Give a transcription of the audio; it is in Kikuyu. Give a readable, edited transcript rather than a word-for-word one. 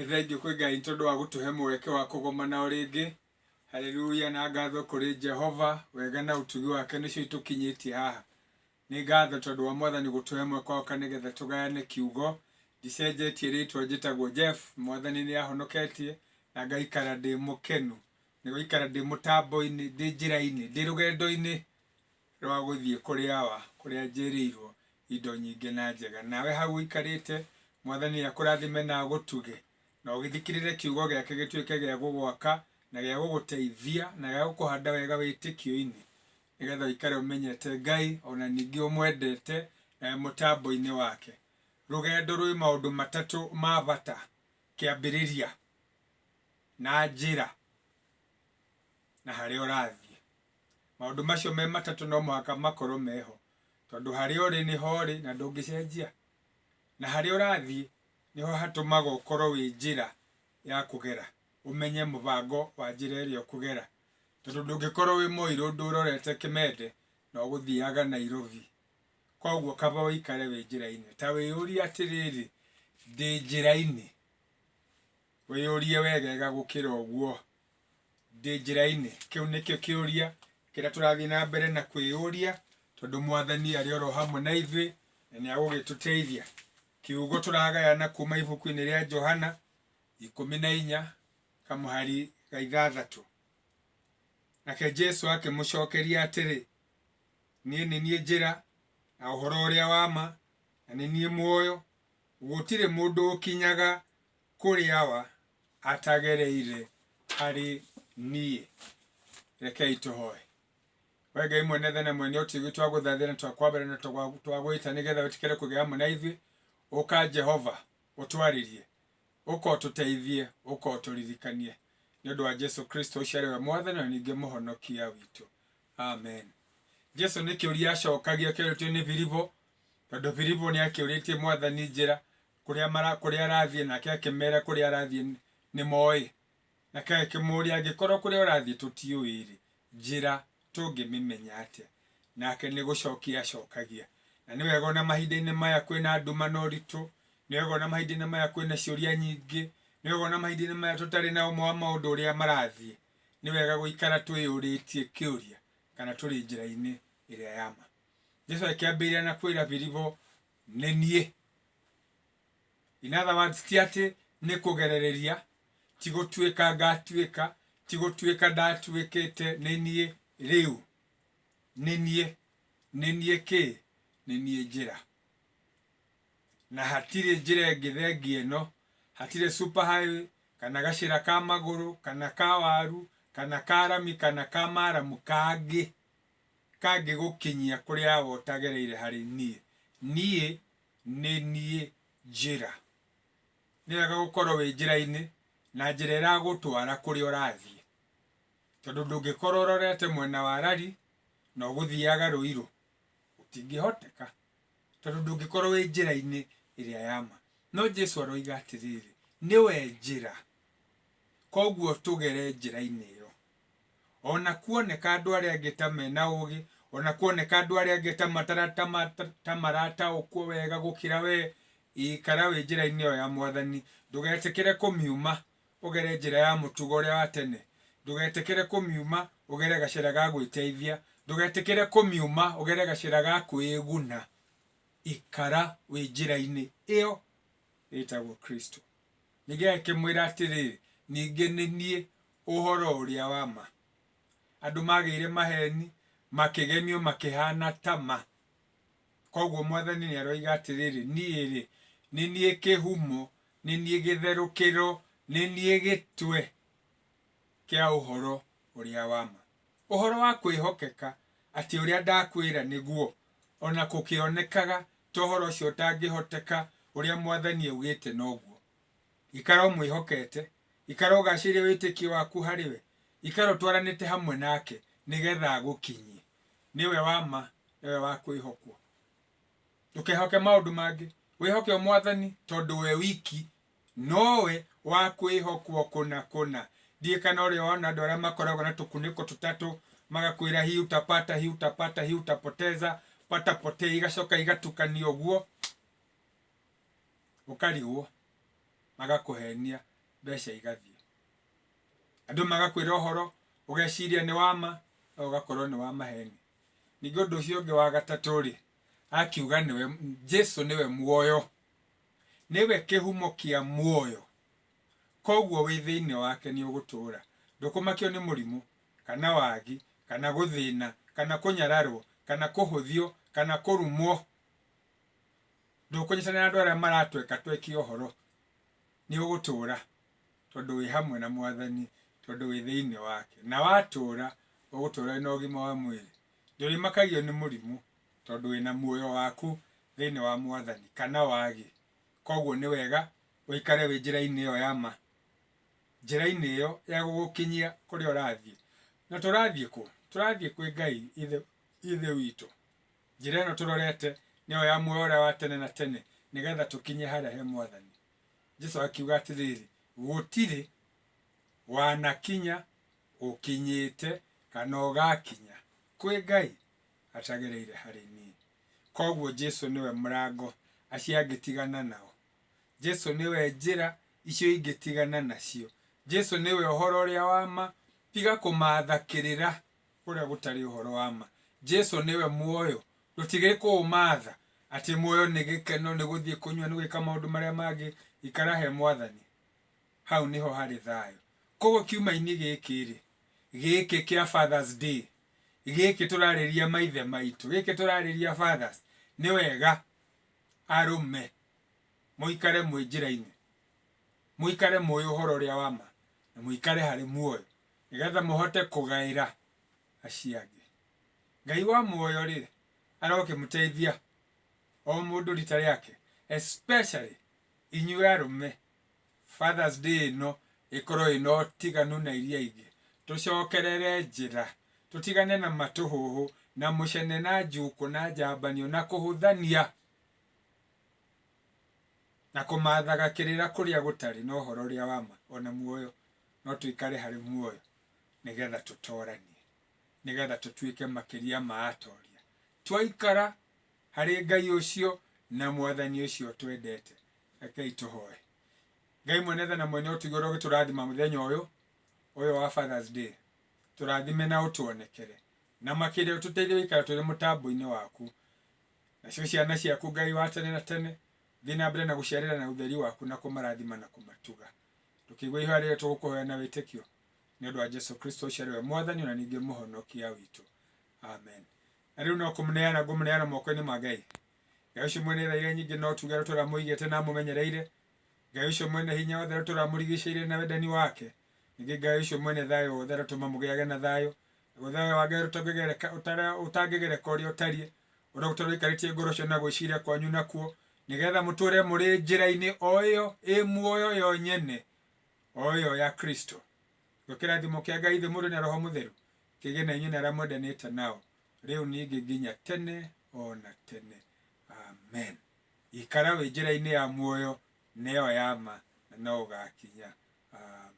Nĩ thengiũ kwĩ Ngai nĩ tondũ wa gũtũhe mweke wa kũgomana o rĩngĩ. Haleluya na ngatho kũrĩ Jehova, wega na ũtugi wake nĩcio itũkinyĩtie haha. Nĩ ngatho tondũ wa Mwathani gũtũhe mweke wa gũka nĩgetha tũgayane kiugo. Ndicenjetie rĩtwa njĩtagwo Jeff, Mwathani nĩ ahonoketie na ngaikara ndĩ mũkenu. Nĩ gũikara ndĩ mũtambo-inĩ, ndĩ njĩra-inĩ, ndĩ rũgendo-inĩ rwa gũthiĩ kũrĩ Awa, kũrĩa njĩrĩirwo indo nyingĩ na njega. Nawe hau ũikarĩte, Mwathani akũrathime na agũtuge, na ũgĩthikĩrĩre kiugo gĩake gĩtuĩke gĩa gũgwaka na gĩa gũgũteithia na gĩa gũkũhanda wega wĩtĩkio-inĩ, nĩgetha ũikare ũmenyete Ngai ona ningĩ ũmwendete na wĩ mũtambo-inĩ wake. Rũgendo rwĩ maũndũ matatũ ma bata, kĩambĩrĩria, na njĩra, na harĩa ũrathiĩ. Maũndũ macio me matatũ no mũhaka makorwo meho, tondũ harĩa ũrĩ nĩho ũrĩ na ndũngĩcenjia, na harĩa ũrathiĩ nĩho hatũmaga ũkorwo wĩ njĩra ya kũgera, ũmenye mũbango wa njĩra ĩrĩa ũkũgera, tondũ ndũngĩkorwo wĩ mũirũ ũrorete Kĩmende na ũgũthiaga Nairobi. Koguo kaba ũikare wĩ njĩra-inĩ. Ta wĩyũrie atĩrĩrĩ, ndĩ njĩra-inĩ? Wĩyũrie wegega gũkĩra ũguo. Ndĩ njĩra-inĩ? Kĩu nĩkĩo kĩũria kĩrĩa tũrathiĩ na mbere na kwĩyũria, tondũ Mwathani arĩ oro hamwe na ithuĩ na nĩ agũgĩtũteithia. Kiugo tũragayana kuma ibuku-inĩ rĩa Johana 14 kamũhari ga 6. Nake Jesu akĩmũcokeria atĩrĩ, Niĩ nĩ niĩ njĩra, na ũhoro ũrĩa wa ma, na nĩ niĩ muoyo, gũtirĩ mũndũ ũkinyaga kũrĩ Awa atagereire harĩ niĩ. Rekei tũhoe. We Ngai mwene tha na mwene ũtugi, twagũthathia na twakwambara na twagwĩta nĩgetha wĩtĩkĩre kũgĩa hamwe na ithuĩ. Ũka Jehova ũtwarĩrie, ũka ũtũteithie, ũka ũtũririkanie. Nĩ ũndũ wa Jesu Kristo ũcio arĩ we Mwathani na ningĩ Mũhonokia witũ. Amen. Jesu nĩ kĩũria acokagia kĩũrĩtio nĩ Filipo, tondũ Filipo nĩ akĩũrĩtie Mwathani njĩra kũrĩa mara kũrĩa arathiĩ nake akĩmera kũrĩa arathiĩ nĩ moĩ. Nake agĩkĩmũria angĩkorwo kũrĩa ũrathiĩ tũtiũĩ-rĩ, njĩra tũngĩmĩmenya atĩa? Nake nĩ gũcokia acokagia. Na nĩ wega ona mahinda-inĩ maya kwĩna nduma na ũritũ, nĩ wega ona mahinda-inĩ maya kwĩna ciũria nyingĩ, nĩ wega ona mahinda-inĩ maya tũtarĩ na ũmwe wa maũndũ ũrĩa marathiĩ, nĩ wega gũikara twĩyũrĩtie kĩũria kana tũrĩ njĩra-inĩ ĩrĩa ya ma. Jesu akĩambĩrĩria na kwĩra Filipo, nĩ niĩ. In other words, ti atĩ nĩ kũgerereria, ti gũtuĩka ngatuĩka, ti gũtuĩka ndatuĩkĩte, nĩ niĩ rĩu. Nĩ niĩ. Nĩ niĩ kĩ? Nĩ niĩ njĩra. Na hatirĩ njĩra ĩngĩ thengia ĩno, hatirĩ super highway, kana gacĩra ka magũrũ, kana ka waru, kana ka rami, kana ka maramu kangĩ, kangĩgũkinyia kũrĩa Awa ũtagereire harĩ niĩ. Niĩ nĩ niĩ njĩra. Nĩ wega gũkorwo wĩ njĩra-inĩ na njĩra ĩragũtwara kũrĩa ũrathiĩ. Tondũ ndũngĩkorwo ũrorete mwena wa Rari na ũgũthiaga Ruiru. Gũtingĩhoteka. Tondũ ndũngĩkorwo wĩ njĩra-inĩ ĩrĩa ya ma. No Jesu aroiga atĩrĩrĩ, nĩwe njĩra. Koguo tũgere njĩra-inĩ ĩyo. Ona kuoneka andũ arĩa angĩ ta mena ũgĩ, ona kuoneka andũ arĩa angĩ ta matara ta marataũkwo wega gũkĩra we, ikara wĩ njĩra-inĩ ĩyo ya Mwathani. Ndũgetĩkĩre kũmiuma ũgere njĩra ya mũtugo ũrĩa wa tene. Ndũgetĩkĩre kũmiuma ũgere gacĩra ga gwĩteithia. Ndũgetĩkĩre kũmiuma ũgere gacĩra ga kwĩguna. Ikara wĩ njĩra-inĩ ĩyo ĩtagwo Kristo. Ningĩ agĩkĩmwĩra atĩrĩrĩ, ningĩ nĩ niĩ ũhoro ũrĩa wa ma. Andũ magĩire maheni, makĩgemio makĩhana ta ma. Koguo Mwathani nĩ aroiga atĩrĩrĩ, niĩ-rĩ, nĩ niĩ kĩhumo, nĩ niĩ gĩtherũkĩro, nĩ niĩ gĩtwe kĩa ũhoro ũrĩa wa ma. Ũhoro wa kwĩhokeka atĩ ũrĩa ndakwĩra nĩguo, ona kũkĩonekaga ta ũhoro ũcio ũtangĩhoteka, ũrĩa Mwathani augĩte noguo. Ikara ũmwĩhokete, ikara ũgacĩrie wĩtĩkio waku harĩ we, ikara ũtwaranĩte hamwe nake nĩgetha agũkinyie. Nĩwe wa ma, nĩwe wa kwĩhokwo. Ndũkehoke maũndũ mangĩ, wĩhoke o Mwathani tondũ we wiki nowe wa kwĩhokwo kũna kũna. Ndiũĩ kana ũrĩ wona andũ arĩa makoragwo na tũkunĩko tũtatũ magakwĩra hii utapata, hii utapata, hii utapoteza, pata potea, igacoka igatukanio ũguo ũkarigwo magakũhenia. Mbeca igathiĩ. Andũ magakwĩra ũhoro ũgeciria nĩ wa ma, no ũgakorwo nĩ wa maheni. Ningĩ ũndũ ũcio ũngĩ wa gatatũ rĩ, akiuga nĩwe Jesu nĩwe muoyo, nĩwe kĩhumo kĩa muoyo. Koguo wĩ thĩinĩ wake nĩ ũgũtũũra. Ndũkũmakio nĩ mũrimũ, kana wagi, kana gũthĩna, kana kũnyararwo, kana kũhũthio, kana kũrumwo. Ndũkũnyitanĩra na andũ arĩa maratweka twekia ũhoro. Nĩ ũgũtũũra tondũ wĩ hamwe na Mwathani, tondũ wĩ thĩinĩ wake. Na watũũra, ũgũtũũra wĩna ũgima wa mwĩrĩ. Ndũrĩmakagio nĩ mũrimũ tondũ wĩna muoyo waku thĩinĩ wa Mwathani, kana wagi. Koguo nĩ wega ũikare wĩ njĩra-inĩ ĩyo ya ma, njĩra-inĩ ĩyo ya gũgũkinyia kũrĩa ũrathiĩ. Na tũrathiĩ kũ? Tũrathiĩ kwĩ Ngai Ithe, Ithe witũ. Njĩra ĩno tũrorete nĩyo ya muoyo ũrĩa wa tene na tene, nĩgetha tũkinye harĩa he Mwathani. Jesu akiuga atĩrĩrĩ, gũtirĩ wanakinya, ũkinyĩte, kana ũgakinya kwĩ Ngai atagereire harĩ niĩ. Koguo Jesu nĩwe mũrango, acio angĩ tigana nao. Jesu nĩwe njĩra, icio ingĩ tigana nacio. Jesu nĩwe ũhoro ũrĩa wa ma, tiga kũmatha kĩrĩra kũrĩa gũtarĩ ũhoro wa ma. Jesu nĩwe muoyo, ndũtige kũũmatha atĩ muoyo nĩ gĩkeno, nĩ gũthiĩ kũnyua, nĩ gwĩka maũndũ marĩa mangĩ. Ikara he Mwathani, hau nĩho harĩ thayũ. Koguo kiuma-inĩ gĩkĩ-rĩ, gĩkĩ kĩa Father's Day, gĩkĩ tũrarĩria maithe maitũ, gĩkĩ tũrarĩria fathers, nĩ wega arũme mũikare mwĩ njĩra-inĩ, mũikare mũĩ ũhoro ũrĩa wa ma, na mũikare harĩ muoyo, nĩgetha mũhote kũgaĩra acio angĩ. Ngai wa muoyo-rĩ, arokĩmũteithia o mũndũ rita rĩake, especially inyuĩ arũme. Father's Day ĩno ĩkorwo ĩna ũtiganu na iria ingĩ. Tũcokerere njĩra, tũtigane na matũhũhũ, na mũcene na njukũ na njambanio na kũhũthania na kũmathaga kĩrĩra kũrĩa gũtarĩ na ũhoro ũrĩa wa ma ona muoyo, no tũikare harĩ muoyo nĩgetha tũtoranie, nĩgetha tũtuĩke makĩria ma atoria. Twaikara harĩ Ngai ũcio na Mwathani ũcio twendete. Rekei tũhoe. Ngai mwene tha na mwene ũtugi ũrĩa ũgĩtũrathima mũthenya ũyũ, ũyũ wa Father's Day. Tũrathime na ũtuonekere. Na makĩria ũtũteithie gũikara tũrĩ mũtambo-inĩ waku. Nacio ciana ciaku Ngai wa tene na tene, thiĩ na mbere na gũciarĩra na ũtheri waku na kũmarathima na kũmatuga. Tũkĩigua ihoya rĩrĩa tũgũkũhoya na wĩtĩkio. Nĩ ũndũ wa Jesu Kristo ũcio arĩ we Mwathani ona ningĩ Mũhonokia witũ. Amen. Na rĩu no kũmũneana ngũmũneana moko-inĩ ma Ngai. Ngai ũcio mwene tha iria nyingĩ no tuge arotũũra amũigĩte na amũmenyereire. Ngai ũcio mwene hinya wothe arotũũra amũrigicĩirie na wendani wake. Ningĩ Ngai ũcio mwene thayũ wothe arotũma mũgĩage na thayũ. Naguo thayũ wa Ngai ũrĩa ũtangĩgereka ũrĩa ũtariĩ, ũrotũũra ũikarĩtie ngoro cianyu na gwĩciria kwanyu nakuo, nĩgetha mũtũũre mũrĩ njĩra-inĩ o ĩyo ĩ muoyo yo nyene, o ĩyo ya Kristo. Nakĩo kĩrathimo kĩa Ngai Ithe, Mũriũ na Roho Mũtheru kĩgĩe na inyuĩ na arĩa mwendanĩte nao, rĩu ningĩ nginya tene o na tene. Amen. Ikara wĩ njĩra-inĩ ya muoyo, nĩyo ya ma, na no ũgakinya. Amen.